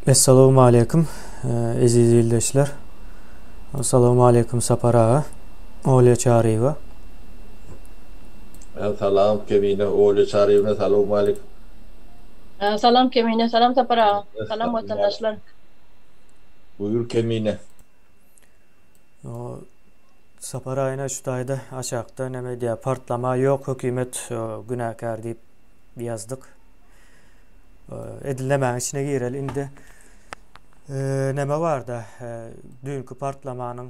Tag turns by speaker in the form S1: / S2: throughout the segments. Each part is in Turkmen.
S1: Essalawmaleýkim eziz ildeşler. Salowmaleýkim Sapar aga, Olýa Çaryýewa.
S2: Salam Kemine, Olýa Çaryýewna salowmaleýkim.
S3: Salam Kemine, salam Sapar aga. Salam watandaşlar.
S2: Buýur Kemine.
S1: Sapar aga ine şu taýda aşakda neme diýýär, partlama ýok hökümet günäkär diýip ýazdyk. Edil nämäň içine gireli indi. Näme barda? Düýnki partlamanyň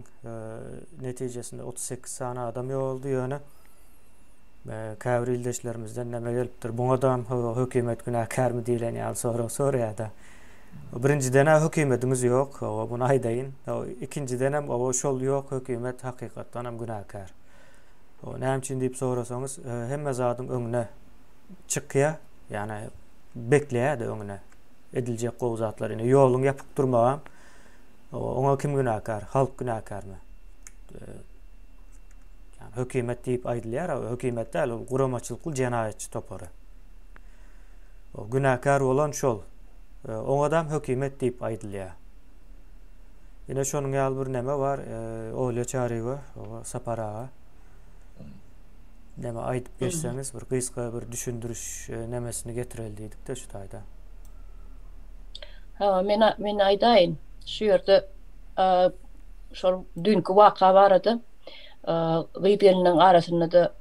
S1: netijesinde 38 sany adam ýogaldy ýöne käbir ildeşlerimizden näme gelipdir? Buňa da hökümet günäkärmi diýlen ýaly sorag soraýar-da. Birinjiden-ä hökümetimiz ýok, muny aýdaýyn. Ikinjidenem şol ýok hökümet hakykatdan hem günäkär. Näme üçin diýip sorasaňyz, hemme zadyň öňüne çykýar, ýagny bekleýär-de öňüne ediljek gowy zatlar. Ine ýoluň ýapyk durmagam oňa kim günäkär? Halk günäkärmi? Ýagny hökümet diýip aýdylýar, hökümet däl, ol guramaçylykly jenaýatçy topary. O günäkär bolan şol. Oňadam hökümet diýip aýdylýar. Ine şonuň ýaly bir neme bar, Olýa Çaryýewa, Sapar aga. Neme aýdyp geçseňiz bir gysga bir düşündiriş e, nemesini getireli diýdik-de şu taýda.
S3: Ha, men men aýdaýyn. Şu ýerde şol düýnki waka barada gyz geliniň arasynda-da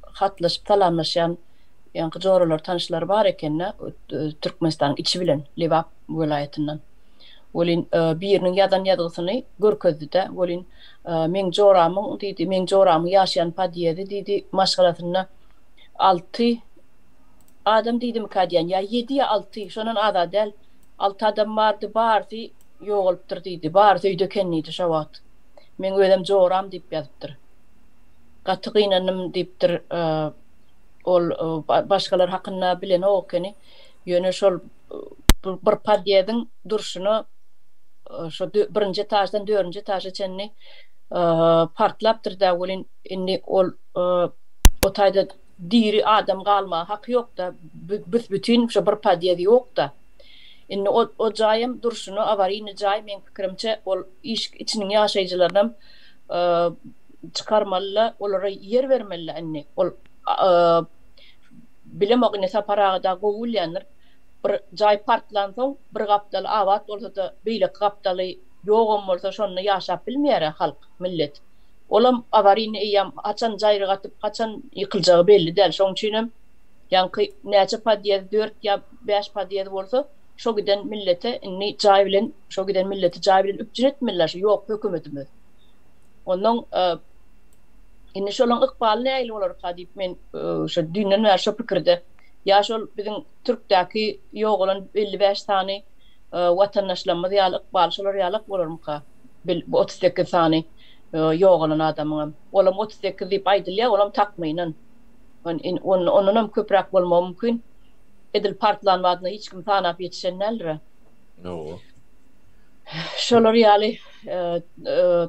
S3: hatlaşyp salamlaşýan ýaňky joralar tanyşlary bar ekende Türkmenistanyň içi bilen Lebap welaýatyndan. Welin biriniň ýazan ýazgysyny görkezdi-de, welin meň joramyň diýdi, meň joramyň ýaşaýan podýezi diýdi, maşgalasynda alty adam diýdimikä diýýän, ýa ýedi ýa alty, şondan az-a däl, alty adam bardy, barysy ýogalypdyr diýdi, barysy öýde eken diýdi şo wagt. Meň özem joram diýip ýazypdyr. Gaty gynandym diýipdir, ol başgalar hakynda bilenok ekeni, ýöne şol bir podýezdiň durşuna şo birinji etaždan dördünji etaža çenli partlapdyr-da welin indi ol o taýda diri adam galmaga haky ýok-da, büs-bütin şo bir podýezd ýok-da. Indi o o jaýam durşuna awaryýny jaý meň pikirimçe ol iş içiniň ýaşaýjylarynam çykarmaly-la, olara ýer bermeli-la indi. Ol bilemok indi Sapar aga dagy gowy bilýändir. Bir jaý partlansoň, bir gapdaly abat bolsa-da, beýleki gapdaly ýogam bolsa, şonda ýaşap bilmeýär-ä halk, millet. Olam awaryny eýýäm haçan jaýryk atyp, haçan ýykyljagy belli däl. Şoň üçinem ýaňky näçe podýezd, dört ýa bäş podýezd bolsa, şo giden millete indi jaý bilen, şo giden milleti jaý bilen üpjün etmeliler, şu ýok hökümetimiz. Onnoň indi şolaň ykbaly nähili bolarka diýip men şo düýnden bäri şo pikirde. Ýa şol biziň Türkdäki ýogalan 55 sany watandaşlarymyz ýaly ykbaly şolar ýalak bolarmyka? Bil bu 38 sany ýogalan adamyňam. Olam 38 diýip aýdylýar, olam takmynan. Ondanam köpräk bolmagy mümkin. Edil partlan badyna hiç kim sanap ýetişen däldir-ä.
S2: Hawa.
S3: Şolar ýaly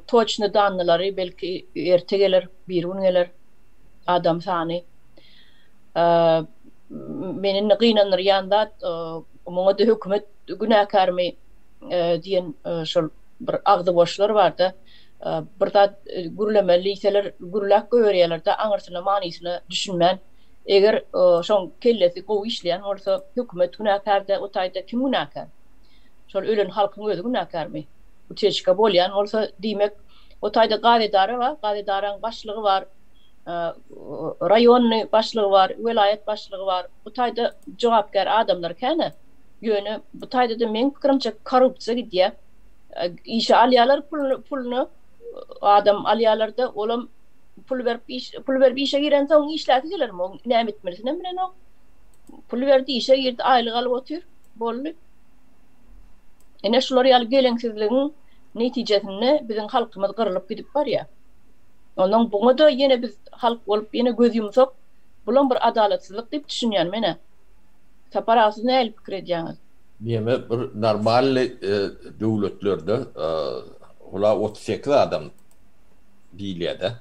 S3: toçny dannylary belki erte geler, birigün geler adam sany. Meni indi gynandyrýan zat, muňa-da hökümet günäkärmi diýen şol bir agzy boşlar bar-da. Bir zat gürlemeli diýseler, gürläp goýberýärler-de, aňyrsyna, manysyna düşünmän. Eger şoň kellesi gowy işleýän bolsa, hökümet günäkär-de, o taýda kim günäkär? Şol ölen halkyň özi günäkärmi? Uteçka bolýan bolsa, diýmek, o taýda gaz edara bar, gaz edaraň başlygy bar. Raýonny başlygy bar, welaýat başlygy bar. Bu taýda jogapkär adamlar kän-ä. Ýöne bu taýda-da meň pikirimçe korrupsiýa gidýär. Işe alýarlar puluna adam alýarlar-da, olam pul berip iş pul berip işe girensoň işläsi gelermi? Oň näme etmelisinem bilenok. Pul berdi, işe girdi, aýlyk alyp otyr. Boldy. Ine şular ýaly geleňsizligiň netijesinde biziň halkymyz gyrlyp gidip barýar. Onnoň buňa-da ýene biz halk bolup ýene göz ýumsak, bulam bir adalatsyzlyk diýip düşünýän men-ä. Sapar aga siz nähili pikir edýäňiz?
S2: Neme bir normalny döwletlerde ola 38 adam diýilýär-de.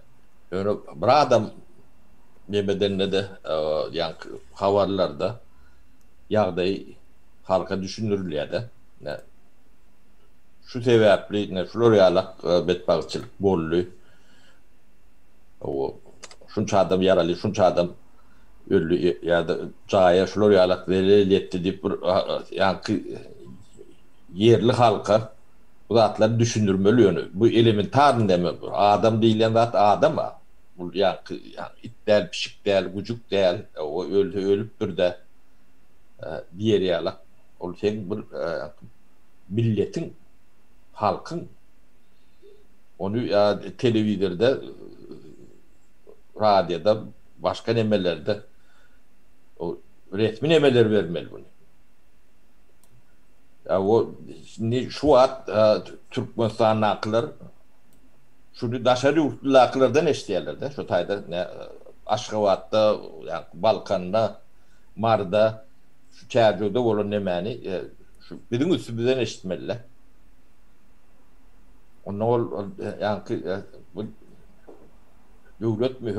S2: Ýöne bir adam nemedende-de ýaňky habarlarda ýagdaý halka düşündirilýär-de. Şu sebäpli ine şular ýalak betbagtçylyk boldy. O şunça adam ýaraly, şunça adam öldi ýa-da jaýa şular ýalak zelel ýetdi diýip bir ýaňky ýerli halka bu zatlary düşündirmeli ýöne bu elementarny näme bu adam diýilýän zat adam a bu ýaňky it däl pişik däl güjük däl o ölse ölüpdir-dä diýer ýalak ol seň bir milletiň halkyň ony ýa telewizorda radioda başga nemelerde o resmi nemeler bermeli muny. Ýa o indi şu wagt Türkmenistandakylar şuny daşary ýurtlydakylardan eşidýärler-de, şu taýda Aşgabatda, ýa Balkanda, Maryda şu Çärjewde bolan nemäni şu biziň üstümizden eşitmeli-de. Onda ol ýaňky bu döwletmi,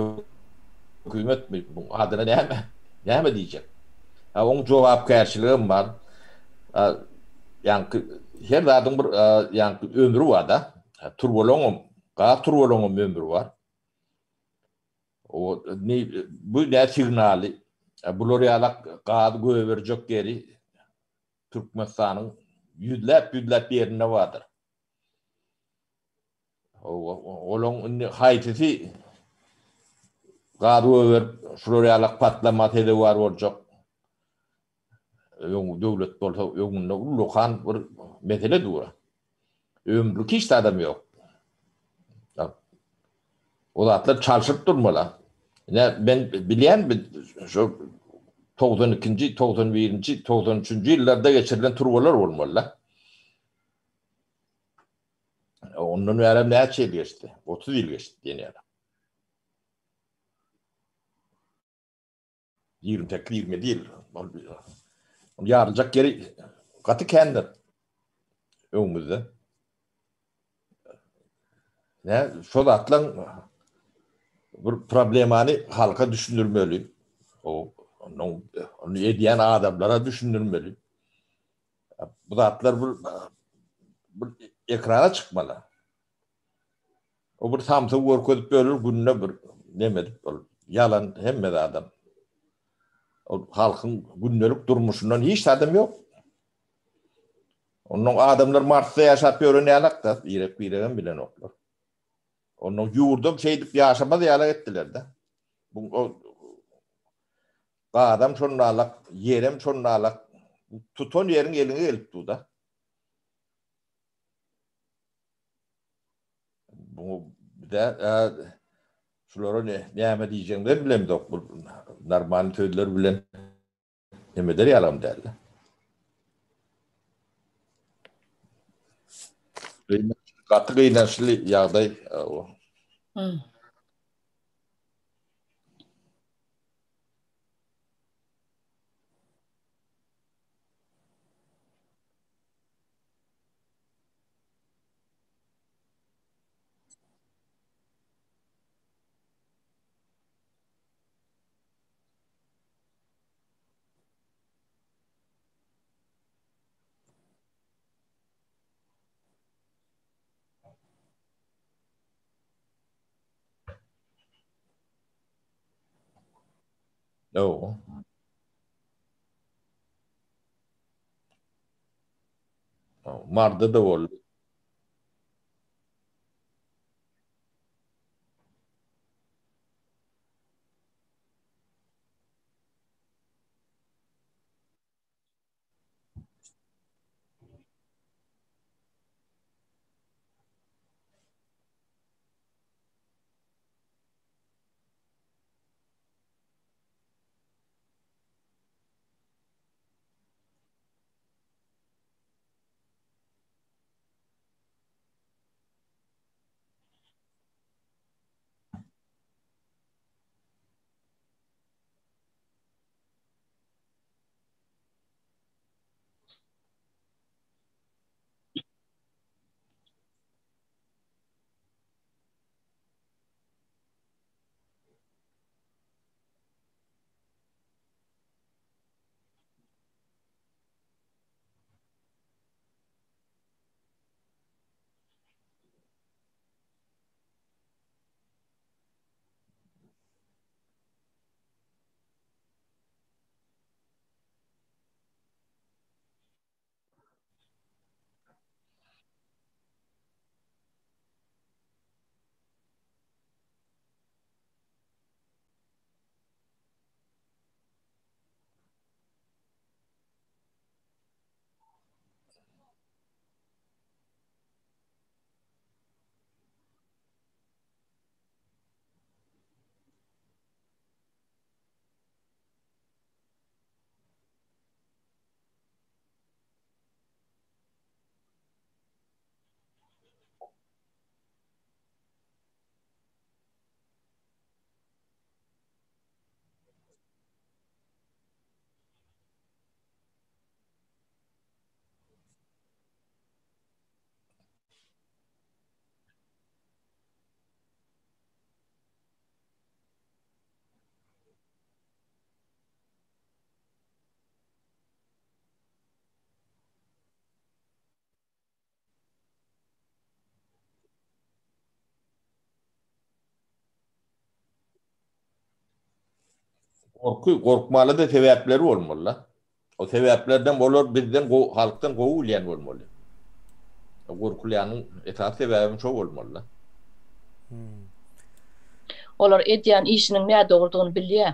S2: hökümetmi, bu adyna näme, näme diýjek? Ha oň jogapkärçiligem bar. Ýaňky her zadyň bir ýaňky ömri bar-da. Turbalaňam, gaz turbalaňam ömri bar. O bu ne signaly? Bular ýalak gaz göberjek ýeri Türkmenistanyň ýüzläp-ýüzläp ýerinde bardyr. Olaň indi haýsysy gaz goýberip, şular ýalak patlama sezewar boljak? Öň döwlet bolsa öňünde ullakan bir mesele dur. Ömürlik hiç zadam ýok. O zatlar çalşyryp durmaly. Ine men bilýän şu 92-nji, 91-nji, 93-nji ýyllarda geçirilen turbalar bolmaly-da. Ondan bärem näçe ýyl geçdi? 30 ýyl geçdi diýen ýaly. 28, 27 ýyl. Ol ýaryljak ýeri gaty kändir öňümizde. Ne, şo zatlaň bir problemany halka düşündirmeli. O, onu edýän adamlara düşündirmeli. Bu zatlar bir bir ekrana çykmaly. O bir samsygy görkezip ýörür günde bir neme edip ol ýalan hemme zadam. Ol halkyň gündelik durmuşyndan hiç zadam ýok. Ondan adamlar Marsda ýaşap ýören ýalak-da, birek-biregem bilenoklar. Ondan ýurdam şeýdip ýaşamaz ýalak etdiler-de. Bu gazam şonda alak, ýerem şonda alak. Tutan ýeriň eliňe gelip dur-da. Bu de şulara ne näme diýjegimizi bilemzok bu normal sözler bilen neme eder ýalam däl. Gaty gynançly ýagdaý o. Hmm. No. Marda da boldy. Gorky, gorkmaly-da sebäpleri bolmaly-da. O sebäplerden olar bizden gowy, halkdan gowy bilýän bolmaly. Gorkulýanyň esasy sebäbem şo bolmaly-da.
S3: Olar edýän işiniň nädogrudygyny bilýär.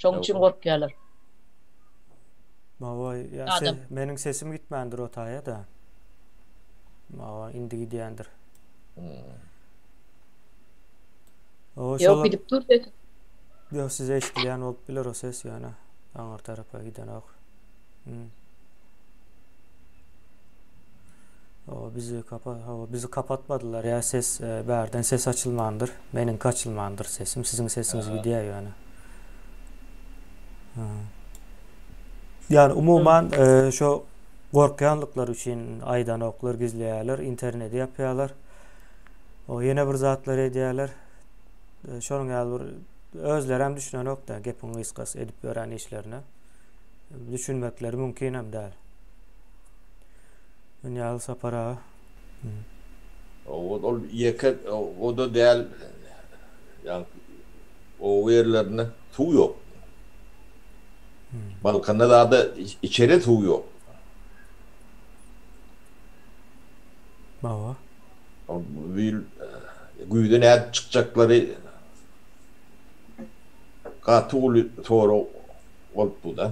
S3: Şoň üçin gorkýarlar.
S1: Hawa, ýa se, meniň sesim gitmändir o taýa-da. Hawa, indi gidýändir.
S3: Hawa, Ýok, gidip dur ses.
S1: Ýok, size eşidilýän bolup biler o ses ýöne aňyr tarapa gidenok. Hmm. O bizi kapa hawa bizi kapatmadylar ýa ses e, bärden ses açylmandyr. Meniňki açylmandyr sesim. Siziň sesiňiz gidýär ýöne. Ýani umuman e, şo gorkýanlyklary üçin aýdanoklar, gizleýärler, interneti ýapýarlar. O ýene bir zatlar edýärler. E, şonuň ýaly bir özleri hem düşünenok-da gepiň gysgasy edip ýören işlerine. Düşünmekleri mümkin hem däl. Dünýäli Sapar aga.
S2: Ol ol ýeke o-da däl. Ýaňky oba ýerlerinde suw ýok. Balkanda zada içere suw ýok.
S1: Hawa.
S2: Bu ýyl güýze nädip çykjaklary gaty uly sorag bolup bu-da.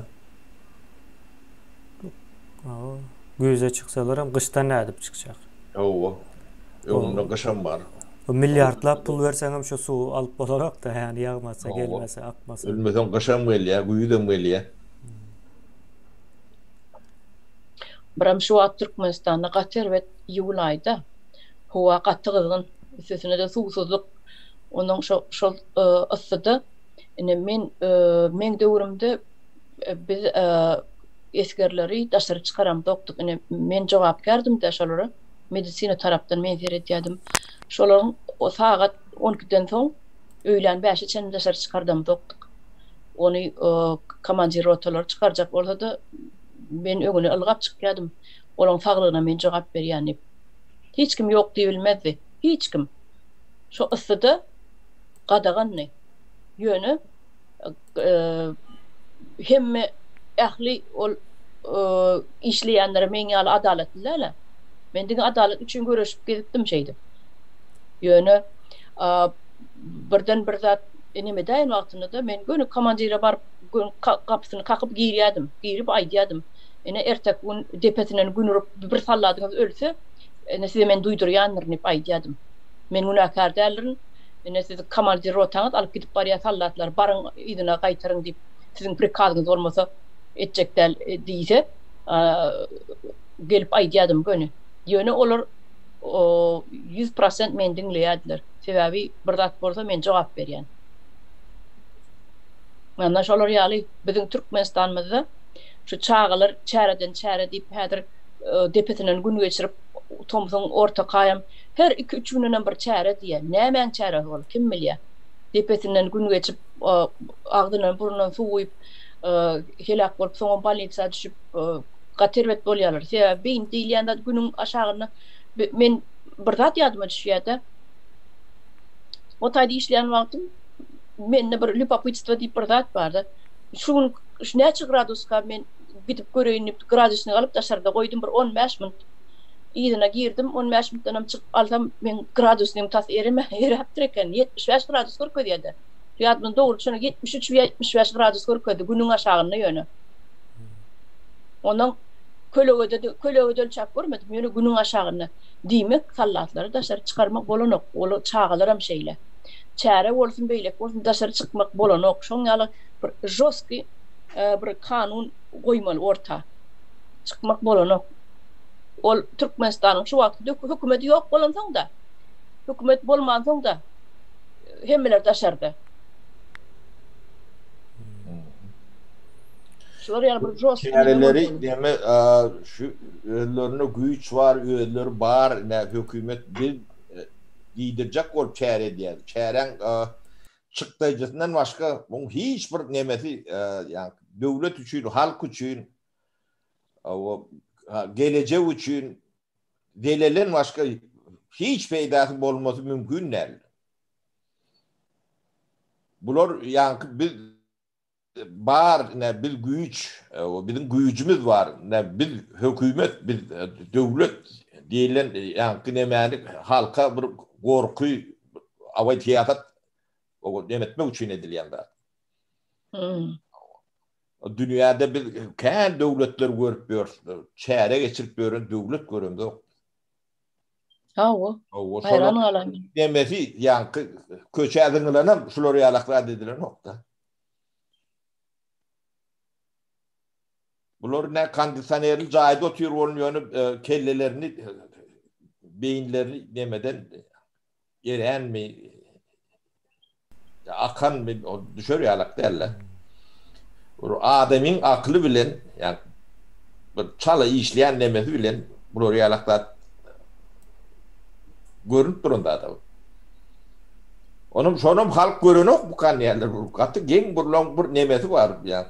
S1: Hawa. Güýze çyksalaram gyşdan nädip çykjak?
S2: Hawa. Öňünde gyşam bar.
S1: Bu milliardlap pul berseňem şu suwy alyp bolanok-da, ýagny ýagmasa, gelmese, akmasa.
S2: Ölmeseň gyşam gelýär, güýzem gelýär.
S3: Biram şu wagt Türkmenistanda gaty erbet iýul aýda. Howa gaty gyzgyn. Üstesine-de suwsuzlyk. Onuň şo şol yssyda ine men meň döwrümde biz esgerleri daşary çykaramzokdyk. Ine, men jogapkärdim-dä şolara. Medisina tarapdan men seredýärdim. Şolaryň sagat on ikiden soň öýlän bäşe çenli daşary çykardamzokdyk. Ony komandir rotalary çykarjak bolsa-da, men öňüne ylgap çykýardym. Olaryň saglygyna men jogap berýän diýip. Hiç kim ýok diýibilmezdi. Hiç kim. Şo yssyda gadagandy. Ýöne hemme ähli ol işleýänlere meň ýaly adalatly däl-ä. Men diňe adalat üçin göreşip gezipdim şeýdip. Ýöne birden bir zat neme edäýen wagtynda-da men göni komandire baryp göni gapysyny kakyp girýärdim. Girip aýdýardym. Ine erteki gün depesinden gün urup bir salladyňyz ölse, ine size men duýdurýandyryn diýip aýdýardym. Men günäkär däldirin. Ine siz komandir rotaňyz alyp gidip barýar soldatlar baryň yzyna gaýtaryň diýip siziň prikazyňyz bolmasa etjek däl diýse gelip aýdýadym göni. Ýöne olar 100% meni diňleýärdiler. Sebäbi bir zat bolsa men jogap berýän. Ana şolar ýaly biziň Türkmenistanymyzda şu çagalar çäreden çäre diýip häzir depesinden gün geçirip tomsuň ortakaýam Her iki-üç gündenem bir çäre diýýär. Nämäň çäresi ol, kim bilýär. Depesinden gün geçip, agzyndan, burnundan suw guýup, heläk bolup, soňam bolnisa düşüp, gaty erbet bolýarlar. Sebäbi beýni diýilýän zat günüň aşagynda men bir zat ýadyma düşýär-de. O taýda işleýän wagtym mende bir lýubopytstwo diýip bir zat bar-da. Şu gün şu näçe graduska men gidip göreýin diýip, gradusnik alyp daşarda goýdum bir 15 minut. Yzyna girdim, on bäş minutdanam çykyp alsam, meň gradusnigim tas eremän, eräpdir eken. 75 gradus görkezýär-de. Ýadymda dogry şonda 73 ýa 75 gradus görkezdi, günüň aşagynda ýöne. Ondan kölegede-de, kölegede ölçäp görmedim, ýöne günüň aşagynda. Diýmek, sallatlary daşary çykarmak bolanok. Ol çagalaram şeýle. Çäre bolsun, beýleki bolsun, daşary çykmak bolanok. Şoň ýaly bir žostkiý bir kanun goýmaly orta. Çykmak bolanok. Ol Türkmenistanyň şu wagtky hökümeti ýok bolansoň-da, hökümet bolmansoň-da hemmeler daşarda. Şular ýaly bir žostkiý
S2: Çäreleri näme şu özlerinde güýç bar, özleri bar, nä hökümet biz diýdirjek bolup çäre edýär. Çäräň çykdaýjysyndan başga muň hiç bir nemesi ýa döwlet üçin, halk üçin gelejek üçin zelelen başga hiç peýdasy bolmasy mümkin däl. Bular ýaňky biz. bar, ine biz güýç, biziň güýjümiz bar, ine biz hökümet, biz döwlet diýlen ýaňky nemäni halka bir gorky, awaý syýasat neme etmek üçin edilýän zat. Dünýäde biz kän döwletler görüp ýörüs, çäre geçirip ýören döwlet göremzok.
S3: Hawa.
S2: Hawa,
S3: Haýran galan.
S2: Demesi ýaňky köçä zyňylanam şular ýalak zat edilenok-da. Bular ne kondisionerli jaýda otyr bolun ýöne e, kellelerini beýinlerini nemeden eränmi Akan düşer ýalak däl-de. Bir adamyň akyly bilen, ýa bir çala işleýän nemesi bilen bular ýalak zat görünip duran zat. Onam şonam halk görenok bu kan ýerler. Gaty geň burlan bir nemesi bar ýa.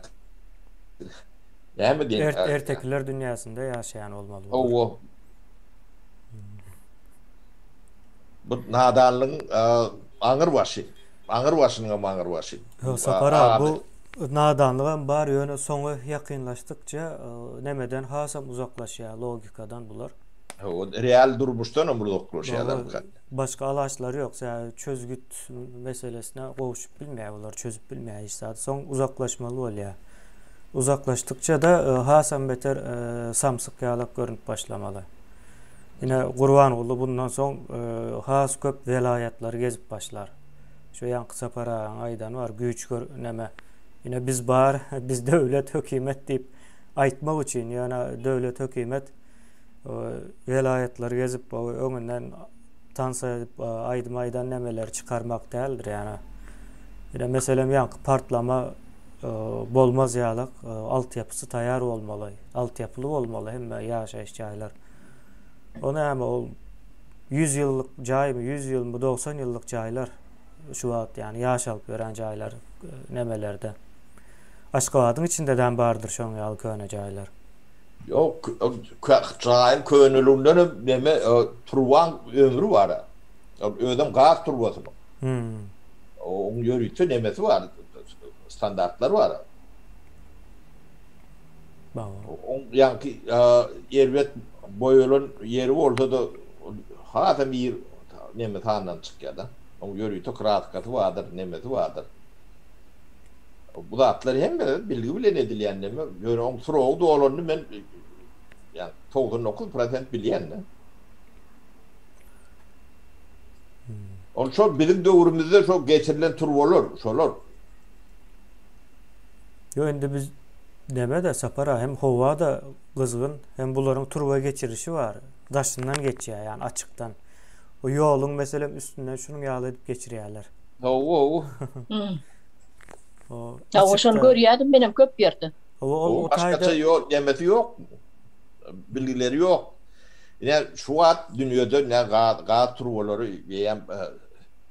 S2: Näme diýen?
S1: Er, ertekiler dünýäsinde ýaşaýan bolmaly.
S2: Hawa. Bu nadanlygyň aňyr başy. Aňyr başynyň hem aňyr başy.
S1: Ýok, Sapar aga, bu nadanlygam bar, ýöne soňy ýakynlaşdykça nemeden hasam uzaklaşýar, logikadan bular.
S2: Hawa, real durmuşdan hem uzaklaşýarlar.
S1: Başga alaçlary ýok, sebäbi çözgüt meselesine gowşup bilmeýär bular, çözüp bilmeýär hiç zady. Soň uzaklaşmaly bolýar. Uzaklaşdykça-da hasam beter samsyk ýalak görünip başlamaly. Ine, Gurbanguly bundan soň has köp welaýatlary gezip başlar. Şu ýaňky Sapar agaň aýdany bar, güýç gör neme. Ine biz bar, biz döwlet, hökümet diýip aýtmak üçin, ýöne döwlet, hökümet welaýatlary gezip, öňünden tans edip, aýdym aýdan nemeleri çykarmak däldir ýöne. Ine meselem ýaňky partlama bolmaz ýalyk altyapysy taýar bolmaly, altyapyly bolmaly hemme ýaşaýyş jaýlar. O näme ol 100 ýyllyk jaýmy, 100 ýylmy, 90 ýyllyk jaýlar şu wagt ýani ýaşalyp ýören jaýlar nemelerde. Aşgabadyň içindedem bardyr şoň ýaly köne jaýlar.
S2: Ýok, jaýyň köneliginden hem neme turbaň ömri bar. Özem gaz turbasynyň.
S1: Hmm.
S2: Oň ýörite nemesi bar, standartlary bar. Oň ýaňky erbet boýalan ýeri bolsa-da hasam ir neme sandan çykýar-da. Oň ýörite kraskasy bardyr, nemesi bardyr. Bu zatlar hemme bilgi bilen edilýän neme. Ýöne oň srogy dolanyny men ýa 99 prosent bilýän-de. Ol şol biziň döwrümizde şo geçirilen turbalar, şolar.
S1: Ýok indi biz neme-de Sapar aga hem howa-da gyzgyn hem bularyň turba geçirişi bar. Daşyndan geçýär ýani açykdan. O ýoluň meselem üstünden şunuň ýaly edip geçirýärler.
S2: Hawa hawa.
S1: O
S3: Hawa şony görýärdim menem köp ýerde.
S1: Hawa ol
S2: o taýda ýol nemesi ýok. Bilgileri ýok. Ine şu wagt dünýede ne gaz gaz turbalary eýýäm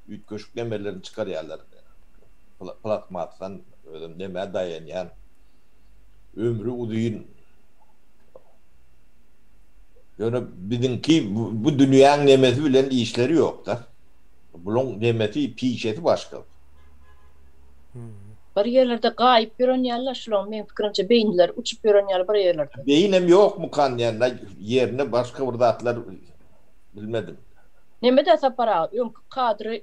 S2: üýtgeşik nemelerini çykarýarlar. Plastmasdan özem nämä daýanýan. Ömri uzyn. Ýöne biziňki bu dünýäň nemesi bilen işleri ýok-da. Bulaň nemesi, pişesi başga.
S3: Bir ýerlerde gaýyp ýören ýalylar şulaň meň pikirimçe beýnileri uçup ýören ýaly bir ýerlerde.
S2: Beýinem ýokmukan diýen ýerine başga bir zatlar bilmedim.
S3: Nemede Sapar aga öňki kadry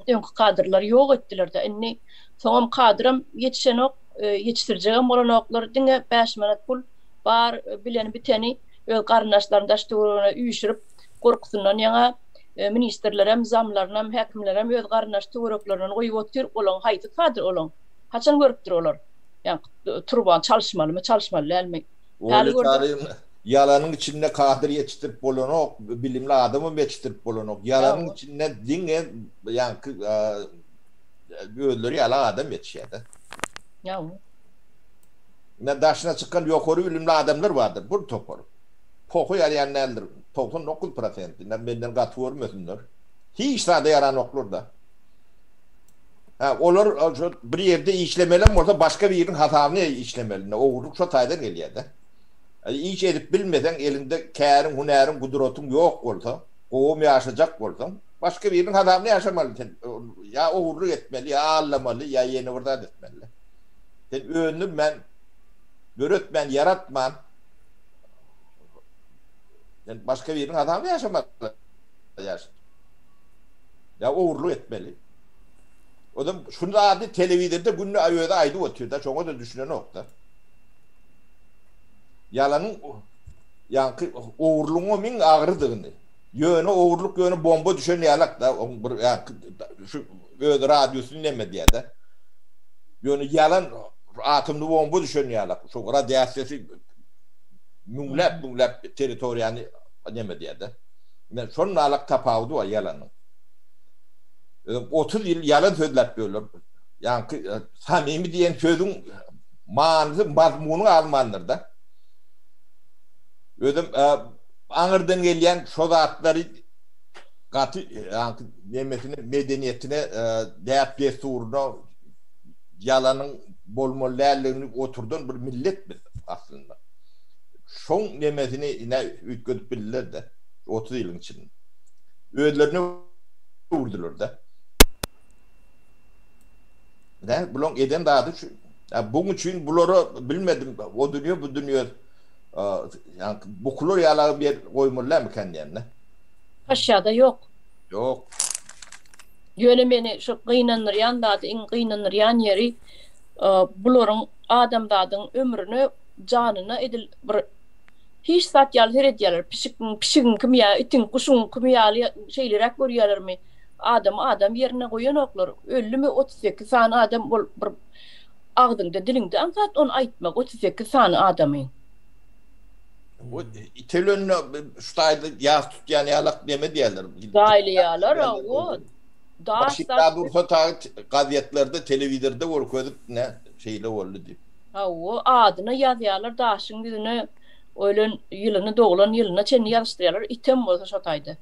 S3: öňki kadrlary ýok etdilerde indi soňam kadram ýetişenok ýetişdirjegem bolanoklar diňe 5 manat pul bar bileni biteni öz garyndaşlaryny daş töweregine üýşürip gorkusyndan ýaňa Ministrlerem, zamlarynam, häkimlerem öz garyndaş töwereklerinden goýup otyr, olaň haýsy kadr olaň? Haçan görüpdir olar? Ýaňky turbany çalyşmalymy, çalyşmaly dälmi?
S2: Häli gördük. Ýalanyň içinde kadr ýetişdirip bolanok, bilimli adamam ýetişdirip bolanok. Ýalanyň içinde diňe ýaňky özleri ýaly adam ýetişýär-de.
S3: Ýa.
S2: Ine daşyna çykan ýokary bilimli adamlar bardyr, bir topar. Pohy ýarýan däldir. 99 prosenti. Ine menden gaty görmesinler. Hiç zada ýaranoklar-da. Hä, olar şo bir ýerde işlemelem bolsa başga biriniň hasabyna işlemeli. Ine ogurlyk şo taýdan gelýär-de. Iş edip bilmeseň, eliňde käriň, hünäriň, gudratyň ýok bolsa, gowam ýaşajak bolsaň, başga biriniň hasabyna ýaşamaly sen. Ýa ogurlyk etmeli, ýa aldamaly, ýa ýene bir zat etmeli. Sen öndürmän, döretmän, ýaratman sen başga biriniň hasabyna ýaşamaly ýaş. Ýa ogurlyk etmeli. Ozam şuny zady telewizorda günde özi aýdyp otyr-da, şoňa-da düşünenok-da. Ýalanyň ýaňky ogurlygyňam iň agrydygyny. Ýöne ogurlyk ýöne bomba düşen ýalak-da, oň bir ýaňky şu öz radiusyny neme diýýär-de. Ýöne ýalan atomly bomba düşen ýalak, şu radiasiýasy müňläp-müňläp territoriýany neme diýýär-de. Ine şonalak tapawudy bar ýalanyň. Özem 30 ýyl ýalan sözläp ýörler. Ýaňky samimi diýen sözüň manysy, mazmuny galmandyr-da. Özem aňyrdan gelýän şo zatlary gaty ýaňky nemesine, medeniýetine, däp-dessuryna ýalanyň bolmaly däldigini oturdan bir millet biz aslynda. Şoň nemesini ine üýtgedip bildiler-de 30 ýylyň içinde. Özlerine öwürdiler-de. Ine bulaň eden zady şu. Buň üçin bulara bilmedim o dünýe bu dünýe ýaňky bukular ýaly bir ýer goýmaly dälmikä diýende.
S3: Aşýada ýok.
S2: Ýok.
S3: Ýöne meni şu gynandyrýan zady iň gynandyrýan ýeri bularyň adamzadyň ömrüne janyna edil bir hiç zat ýaly seredýärler pişigiň pişigiňkimi ýa itiň guşuňkymy ýaly şeýleräk görýärlermi adamy adam ýerine goýanoklar öldümi 38 sany adam ol bir agzyňda diliňde aňsat ony aýtmak 38 sany adamy.
S2: Bu itel önüne şu taýda ýas tutýan ýalak neme diýerler.
S3: Jaýlaýarlar o.
S2: Daş dursa ta gazetlerde, telewizorda görkezip ne şeýle boldy diýip.
S3: Hawa, adyna ýazýarlar daşyň ýüzüne ölen ýylyny, doglan ýylyna çenli ýazyşdyrýarlar, item bolsa şo taýda.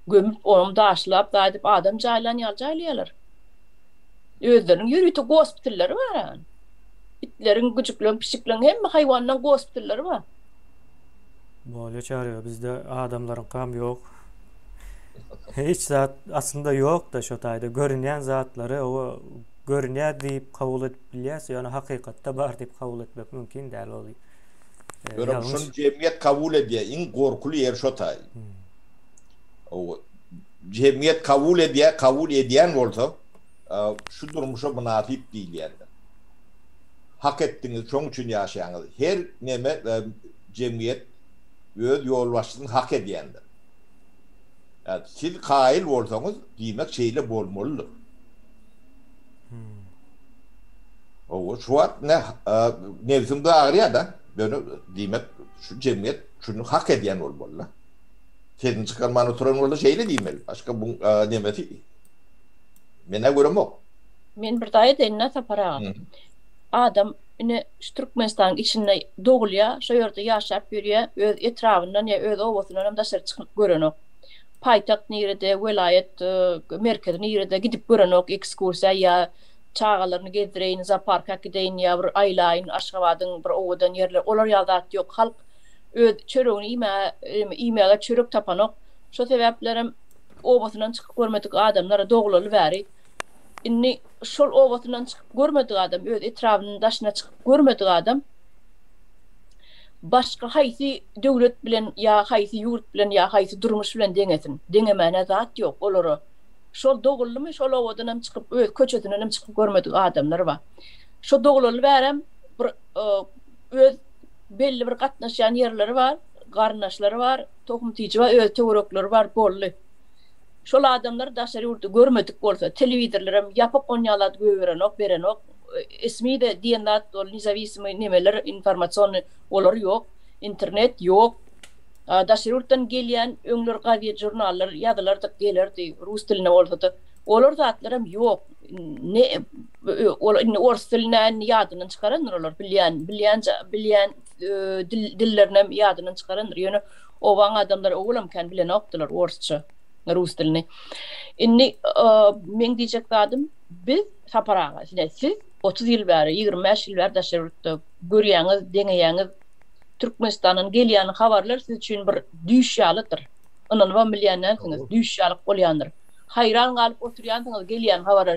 S3: Gömüp, onam daşlap, zaýdyp adam jaýlan ýaly jaýlaýarlar. Özleriniň ýörite gospitalleri bar. Itleriň, güjükleriň, pişikleriň hemme haýwanlaryň gospitalleri bar.
S1: Bolýa çaryýa bizde adamlaryňkam ýok. Hiç zat aslynda ýok-da şo taýda görünýän zatlary o görünýär diýip kabul edip bilýäs, ýöne hakykatda bar diýip kabul etmek mümkin däl ol.
S2: Ýöne şuny jemgyýet kabul edýär, iň gorkuly ýeri şo taý. O jemgyýet kabul edýär, kabul edýän bolsa şu durmuşa mynasyp diýilýändir. Hak etdiňiz, şoň üçin ýaşaýaňyz. Her neme jemgyýet öz ýolbaşçysyny hak edýändir. Ýa siz kaýyl bolsaňyz, diýmek şeýle bolmalydyr. Hawa, şu wagt ne nebsiň agyrýar-da, ýöne diýmek şu jemgyýet şuny hak edýän bolmaly-da. Sesini çykarman oturan bolsa şeýle diýmeli. Başga bu nemesi men-ä göremok.
S3: Men bir zat aýdaýyn-da Sapar aga. Adam ine şu Türkmenistanyň içinde dogulýar, şo ýerde ýaşap ýörýär, öz etrabyndan ýa öz obasyndan hem daşary çykyp görenok. Paýtagt nirede, welaýat merkezi nirede gidip görenok ekskursiýa ýa çagalaryny gezdireýin, zooparka äkideýin ýa bir aýlaýyn Aşgabadyň bir owadan ýerleri, olar ýaly zat ýok. Halk öz çöregini iýmäge, iýmäge çörek tapanok. Şo sebäplerem obasyndan çykyp görmedik adamlar dogulaly bäri indi şol obasyndan çykyp görmedik adam, öz etrabynyň daşyna çykyp görmedik adam başga haýsy döwlet bilen ýa haýsy ýurt bilen ýa haýsy durmuş bilen deňesin? Deňemäne zat ýok olara. Şol doguldymy, şol obadanam çykyp, öz köçesindenem çykyp görmedik adamlar bar. Şo dogulaly bärem bir öz belli bir gatnaşýan ýerleri bar, garyndaşlary bar, tohum-tiji bar, öz töwerekleri bar, boldy. Şol adamlar daşary ýurdy görmedik bolsa, telewizorlaram ýapyk onýa zat goýberenok, berenok. SMI-de diýen zat ol nezawisimiý nemeler informasiony olar ýok. Internet ýok. Daşary ýurtdan gelýän öňler gazet, žurnallar ýazylardyk, gelerdi, rus dilinde bolsa-da. Olar zatlaram ýok. Ne ol indi ors dilini indi ýadyndan çykarandyr olar bilýän, bilýän, bilýän dillerinem ýadyndan çykarandyr. Ýöne obaň adamlary owalam kän bilenokdylar orsça, rus dilini. Indi meň diýjek zadym biz Sapar aga, ine siz 30 ýyl bäri, 25 ýyl bäri daşary ýurtda görýäňiz, deňeýäňiz. Türkmenistandan gelýän habarlar siz üçin bir düýş ýalydyr. Ynanybam bilýän dälsiňiz, düýş ýalyk bolýandyr. Haýran galyp oturýansyňyz gelýän habara.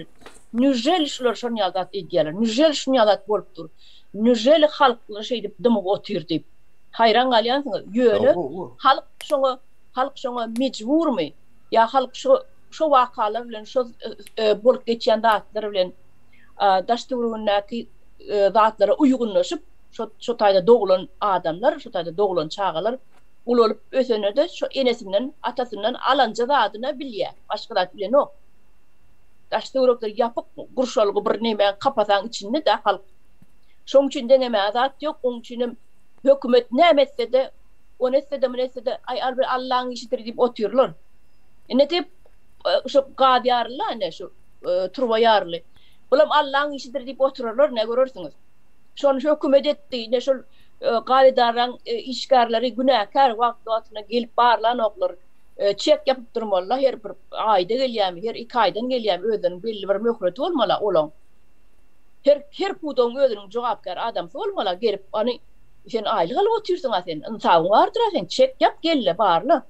S3: Nüželi şular şon ýaly zat edýärler? Nüželi şun ýaly zat bolup dur? Nüželi halklar şeýdip dymyp otyr diýip. Haýran galýansyňyz. Ýöne halk şoňa halk şoňa mejburmy? Ýa halk şo şo wakalar bilen şo bolup geçýän zatlar bilen daş-töweregindäki zatlara uýgunlaşyp şo şo taýda doglan adamlar, şo taýda doglan çagalar ulalyp ösende-de şo enesinden, atasyndan alanja zadyna bilýär. Başga zat bilenok. Daş-töwerekde ýapyk gurşalgy bir nemäň, kapasaň içinde-de halk. Şoň üçin deňemäge zat ýok. Oň üçinem hökümet näme etse-de, ony etse-de, muny etse-de, aý, Allaň işidir diýip otyrlar. Ine diýip, şu gaz ýaryldy-a ine, şu turba ýaryldy. Bulam Allaň işidir diýip oturarlar, ine görersiňiz. Şony hökümet etdi, ine şol gaz edaraň işgärleri günäkär, wagtly-wagtynda gelip barlanoklar. Çek ýapyp durmaly-la, her bir aýda gelýärmi, her iki aýdan gelýärmi, özleriniň belli bir möhleti bolmaly-a olaň. Her her pudagyň özüniň jogapkär adamsy bolmaly-a, gelip ony sen aýlyk alyp otyrsyň-a sen, ynsabyň bardyr-a seň, çek ýap gel-de barla.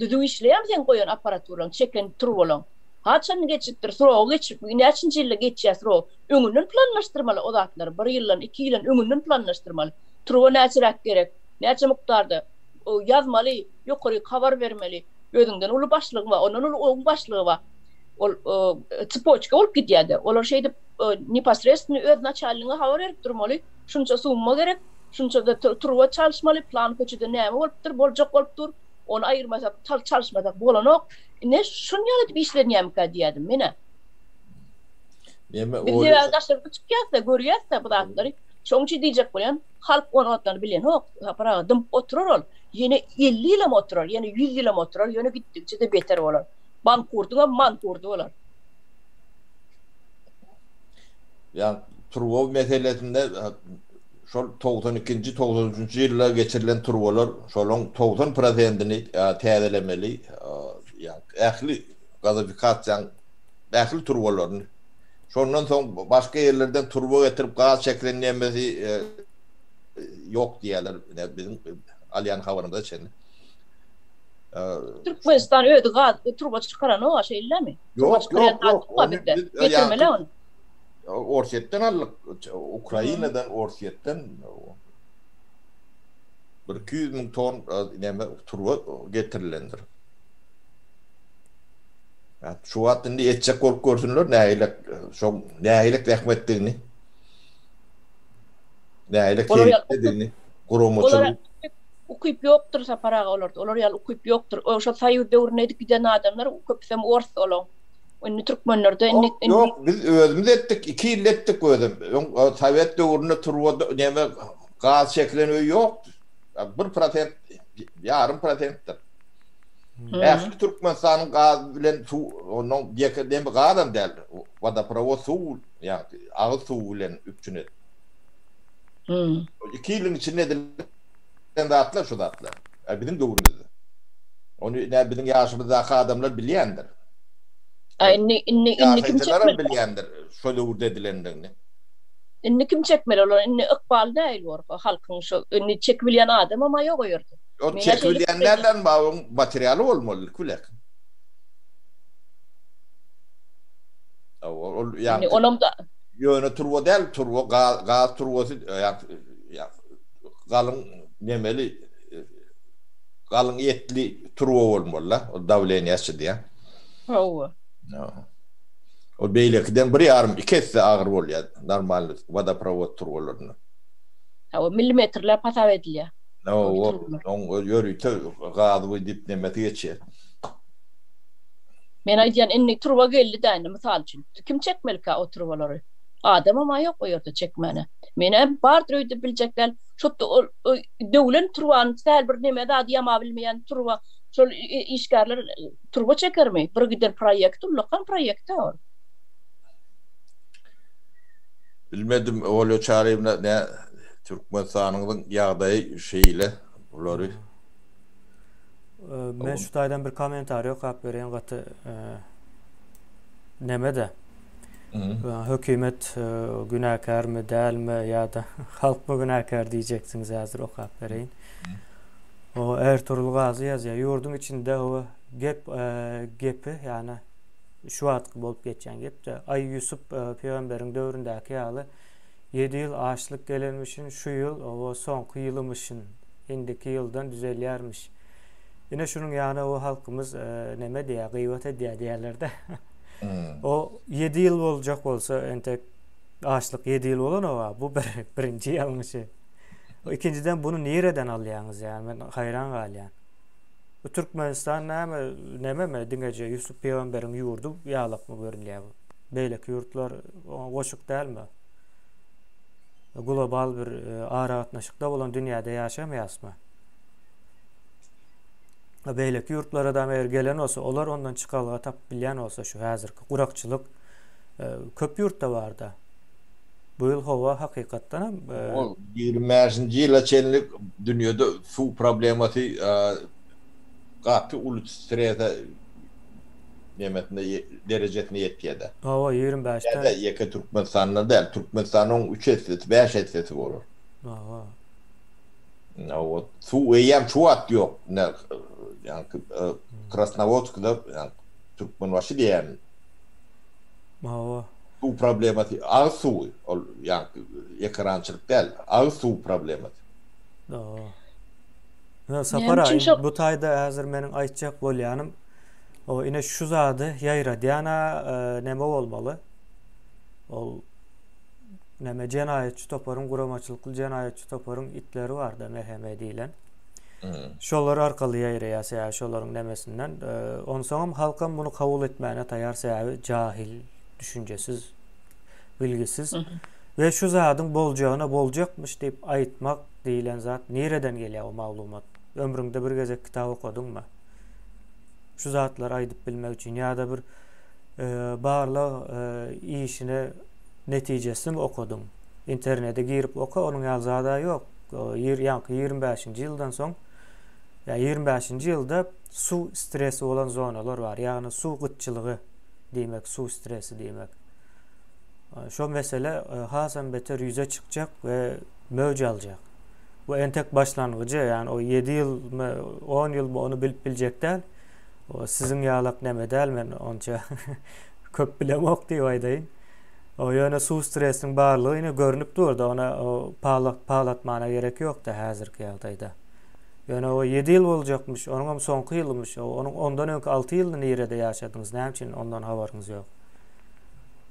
S3: Düzüw işleýärmi seň goýan apparaturaň, çeken turbalaň? Haçan geçipdir, srogy geçip, näçinji ýylda geçýär srok? Öňünden planlaşdyrmaly o zatlary, bir ýyldan, iki ýyldan öňünden planlaşdyrmaly. Turba näçeräk gerek, näçe mukdarda, ýazmaly, ýokaryk habar bermeli. Özüňden uly başlygyň bar, ondan uly oň başlygy bar. Ol tsepoçka bolup gidýär-de. Olar şeýdip neposredstwno öz naçalnigiňe habar berip durmaly. Şunça summa gerek, şunça-da turba çalyşmaly, plan köçede näme bolupdyr, boljak bolup dur, ony aýyrmasak, çalyşmasak bolanok. Ine, şuny ýaly edip işlenýärmikä diýýärdim men-ä.
S2: Neme
S3: Biz
S2: Olýa
S3: sebäbi daşarda çykýas-da, görýäs-de bu zatlary. Şonuň üçin diýjek bolýan, halk ony zatlary bilenok. Sapar aga dymyp oturar ol. Ýene 50 ýylam oturar, ýene 100 ýylam oturar, ýöne gitdigiçe-de beter bolar. Bankurdyňam mankurdy bolar.
S2: Ýa turba meselesinde şol 92-nji, 93-nji ýylda geçirilen turbalar şolaň 90 prosentini täzelemeli. Ýa ähli gazifikasiýaň ähli turbalaryny. Şondan soň başga ýerlerden turba getirip gaz çekilen nemesi ýok diýýärler. Biziň alýan habarymyza çenli.
S3: Türkmenistan özi gaz turba çykaranok, şeýlemi?
S2: Ýok, ýok, ýok.
S3: Getirmeli ony.
S2: Orsýetden aldyk. Ukrainadan, Orsýetden bir 200 müň ton näme turba getirilendir. Şu wagt indi etjek bolup görsünler nähili şo nähili zähmetdigini. Nähili serişdedigini guramaçylyk.
S3: Ukyp ýokdur Sapar aga olarda. Olar ýaly ukyp ýokdur. O şo soýuz döwründe edip giden adamlar köpüsem ors olaň. Indi türkmenlerde indi
S2: Ýok, biz özümiz etdik, iki ýylda etdik özem. Öň sowet döwründe turba näme gaz çekilen öý ýokdy. Bir prosent, ýarym prosentdir. Ähli Türkmenistanyň gaz bilen suw, ondan ýeke demi gazam däl, wodoprowod suw, ýagny agyz suwy bilen üpjün et. Iki ýylyň içinde edilen zatlar şu zatlar. Biziň döwrümizde. Ony nä biziň ýaşymyzdaky adamlar bilýändir.
S3: A indi indi indi kim
S2: çekmeli? bilýändir şo döwürde edilendigini.
S3: Indi kim çekmeli olar? Indi ykbaly nähili bor halkyň şo indi çekip bilýän adamam ýok o ýerde.
S2: Ýok çekip bilýän dälden bar oň materialy bolmaly ilki bilen. Ol ýa
S3: olam da
S2: ýöne turba däl turba gaz gaz turbasy ýa galyň nemeli galyň etli turba bolmaly da ol dawleniýa çydýan.
S3: Hawa.
S2: Ol beýlekiden bir ýarym iki esse agyr bolýar normalny wodoprowod turbalaryndan.
S3: Hawa millimetrläp hasap edilýär.
S2: Hawa, oň ýörite gazy diýip nemesi geçýär.
S3: Men aýdýan indi turba geldi-dä indi mysal üçin. Kim çekmelikä o turbalary? Adamam-a ýok o ýerde çekmäne. Men-ä bardyr öýdüp biljek däl. Şo döwlen turbany sähel bir neme zady ýamabilmeýän turba şol işgärler turba çekermi? Bir giden proýekt ullakan proýekt-ä ol.
S2: Bilmedim Olýa Çaryýewna nä Türkmenistanyňyzyň ýagdaýy şeýle bulary.
S1: Men şu taýdan bir kommentariý okap bereýin gaty neme-de. Hökümet günäkärmi dälmi ýa-da halkmy günäkär diýjeksiňiz häzir okap bereýin. O Ertugrul Gazy ýazýar. Ýurduň içinde o. Gep gepi ýagny şu wagtky bolup geçýän gep-de. Aý Ýusup pygamberiň döwründäki ýaly ýedi ýyl açlyk gelenmişin, şu ýyl oba soňky ýylymyşyn, indiki ýyldan düzelýärmiş. Ine şunuň ýaly o halkymyz neme diýýär, gybat edýär diýýärler-de. O ýedi ýyl boljak bolsa entek açlyk ýedi ýyl bolanok-a, bu bir, birinji ýalňyşy. Ikinjiden buny nireden alýaňyz ýa men haýran galýan. Bu Türkmenistan näme nememi diňeje Ýusup pygamberiň ýurdy ýalakmy görünýär bu. Beýleki ýurtlar oňa goşuk dälmi? Global bir aragatnaşykda bolan dünýäde ýaşamaýasmy? Beýleki ýurtlara da eger gelen bolsa, olar ondan çykalga tapyp bilýän bolsa şu häzirki gurakçylyk köp ýurtda barda. Bu ýyl howa hakykatdan hem
S2: Ol 25-nji ýyla çenli dünýede suw problemasy gaty uly strese nemesine derejesine ýetýär-de.
S1: Hawa, 25-den.
S2: Ýa-da ýeke Türkmenistanda däl, Türkmenistanyň üç essesi, bäş essesi bolar.
S1: Hawa.
S2: Hawa, suw eýýäm şu wagt ýok. Ine, ýaňky Krasnowodskda, ýaňky Türkmenbaşy diýýän.
S1: Hawa.
S2: Suw problemasy, agyz suwy, ol ýaňky ekerançylyk däl, agyz suwy problemasy.
S1: Hawa. Ýa Sapar aga, bu taýda häzir meniň aýtjak bolýanym, o ine şu zady ýaýradýan-a neme bolmaly? Ol neme jenaýatçy toparyň, guramaçylykly jenaýatçy toparyň itleri bar-da, MHM diýlen. Şolar arkaly ýaýraýar, sebäbi şolaryň nemesinden. Onsoňam halkam muny kabul etmäne taýar, sebäbi jahil, düşünjesiz, bilgisiz. We şu zadyň boljagyna boljakmyş diýip aýtmak diýlen zat nireden gelýär o maglumat? Ömrüňde bir gezek kitap okadyňmy? Şu zatlary aýdyp bilmek üçin ýa-da bir barlag işine netijesini okadyň? Internete girip oka, onuň ýaly zada ýok. Ýer ýaňky 25-nji ýyldan soň ýa 25-nji ýylda suw stresi bolan zonalar bar. Ýagny suw gytçylygy diýmek, suw stresi diýmek. Şo mesele hasam beter ýüze çykjak we möwç aljak. Bu entek başlangyjy, ýagny o 7 ýylmy, 10 ýylmy ony bilip biljek däl. O siziň ýalak neme däl men onça köp bilemok diýip aýdaýyn. O ýöne suw stresiniň barlygy ine görnüp dur-da, ona palatmana gerek ýok-da häzirki ýagdaýda. Ýöne o 7 ýyl boljakmyş, onuňam soňky ýylymyş. Onuň ondan öňki 6 ýylyny nirede ýaşadyňyz, näme üçin ondan habaryňyz ýok?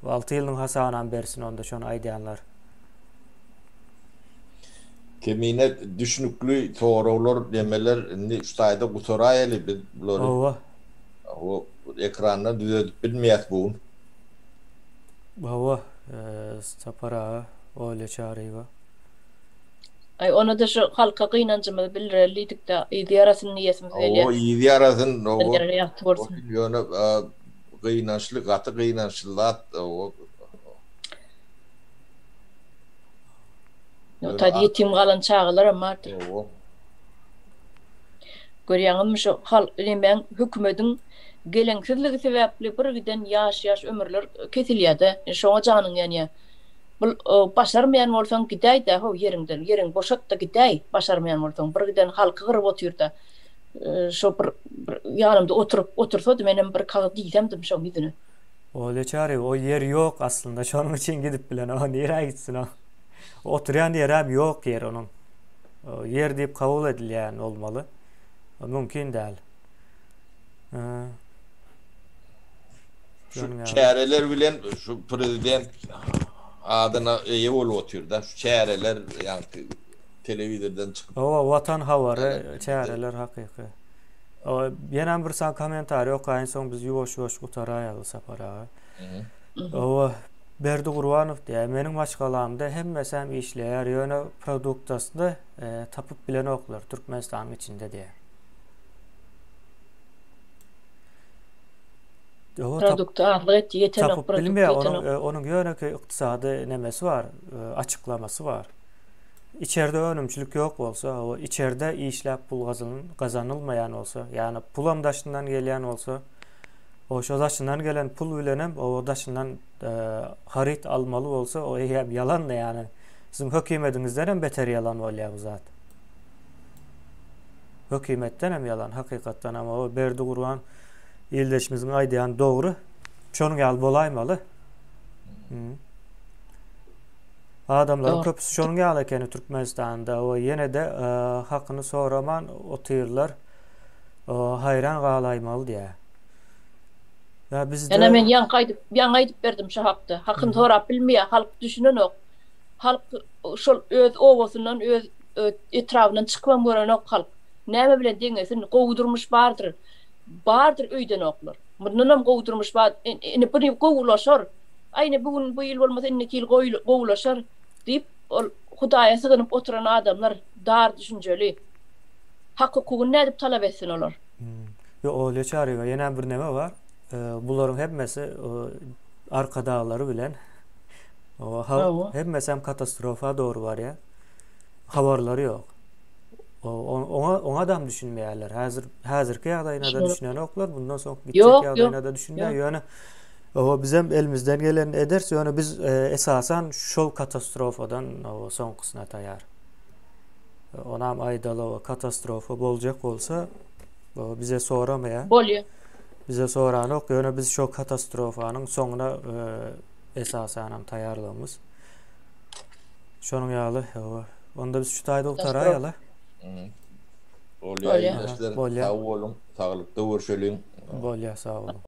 S1: Bu 6 ýylyň hasabynam bersin onda şony aýdýanlar.
S2: Kemine düşnükli soraglar nemeler indi şu taýda gutaraýaly biz bulary.
S1: Hawa.
S2: Hawa ekrandan düzedip bilmeýäs bu gün.
S1: Hawa Sapar aga Olýa Çaryýewa.
S3: Aý onada şu halka gynanjymyzy bildireli diýdikdä yzy ýarasyn diýesimiz gelýär.
S2: Hawa yzy ýarasyn hawa.
S3: Ýagty bolsun.
S2: Ýöne gynançly gaty gynançly zat o.
S3: Ýa ýetim galan çagalaram bardyr.
S2: Hawa.
S3: Görýäňizmi şu hal nemäň hökümediň geleňsizligi sebäpli bir giden ýaş ýaş ömürler kesilýärde şoňa janyň ýanýar. Bul başarmaýan bolsaň gidäýdä how ýeriňden ýeriňi boşatda gidäý başarmaýan bolsaň bir giden halky gyryp otyrda şo bir ýanymda oturyp otursady menem bir kagyz diýsemdim şoň ýüzüne.
S1: Olýa Çaryýewa o ýer ýok aslynda şonuň üçin gidip bilenok nirä gitsin o. Oturýan ýerem ýok ýer onuň. Ýer diýip kabul edilýän bolmaly. Mümkin däl.
S2: Şu çäreler bilen şu prezident adyna eýe bolup otyr-da. Şu çäreler ýaňky telewizordan çykyp.
S1: Hawa, Watan habary çäreler hakyky. Ýenem bir sany kommentariý okaýyn, soň biz ýuwaş-ýuwaş gutaraýaly Sapar aga. Hawa, Berdi Gurbanow diýýär, meniň maşgalamda hemmesäm işleýär, ýöne produktasyny tapyp bilenoklar Türkmenistanyň içinde diýýär.
S3: Produkty azlyk etdi, ýetenok,
S1: Tapyp bilmeýär, onuň onuň ýönekeý ykdysady nemesi bar, açyklamasy bar. Içerde önümçilik ýok bolsa, o içerde işläp pul gazanylmaýan bolsa, ýagny pulam daşyndan gelýän bolsa, o şo daşyndan gelen pul bilenem o daşyndan haryt almaly bolsa, o eýýäm ýalan-da, ýagny siziň hökümediňizden hem beter ýalan bolýar bu zat. Hökümetden hem ýalan hakykatdan hem o Berdi Gurban ildeşimiziň aýdýany dogry. Şonuň ýaly bolaýmaly. Adamlaryň köpüsi şonuň ýaly ekeni Türkmenistanda we ýene-de hakyny soraman otyrlar. Haýran galaýmaly diýýär.
S3: Ýa bizde Ene men ýaňky aýdyp, ýaňy aýdyp berdim şu hakda. Hakyny sorap bilmeýär, halk düşünenok. Halk şol öz obasyndan, öz etrabyndan çykybam görenok halk. Näme bilen deňesin, gowy durmuş bardyr. Bardyr öýdenoklar. Mundanam gowy durmuş bar. Ine bu gowulaşar. Aý ine bu gün bu ýyl bolmasa indiki ýyl gowulaşar diýip, ol Hudaýa sygynyp oturan adamlar dar düşünjeli. Hak-hukugyny nädip talap etsin olar?
S1: Ýok, Olýa Çaryýewa, ýenäm bir neme bar. Bularyň hemmesi arkadaglary bilen halk hemmesem katastrofa dogry barýar. Habarlary ýok. Oňa oňa adam düşünmeýärler. Häzir häzirki ýagdaýyna da düşünenoklar, bundan soň gitjek ýagdaýyna da düşünmeýär. Ýöne o bizem elimizden gelenini ederis, ýöne biz esasan şol katastrofadan soňkusyna taýar. Onam aýdaly katastrofa boljak bolsa bize soramaýar.
S3: Bolýar.
S1: Bize soranok, ýöne biz şo katastrofanyň soňuna esasanam taýýarlygymyz. Şonuň ýaly, onda biz şu taýda gutaraýaly.
S2: Bolýar, ildeşler. Sag boluň, saglykda görşeliň.
S1: Bolýar, sag boluň.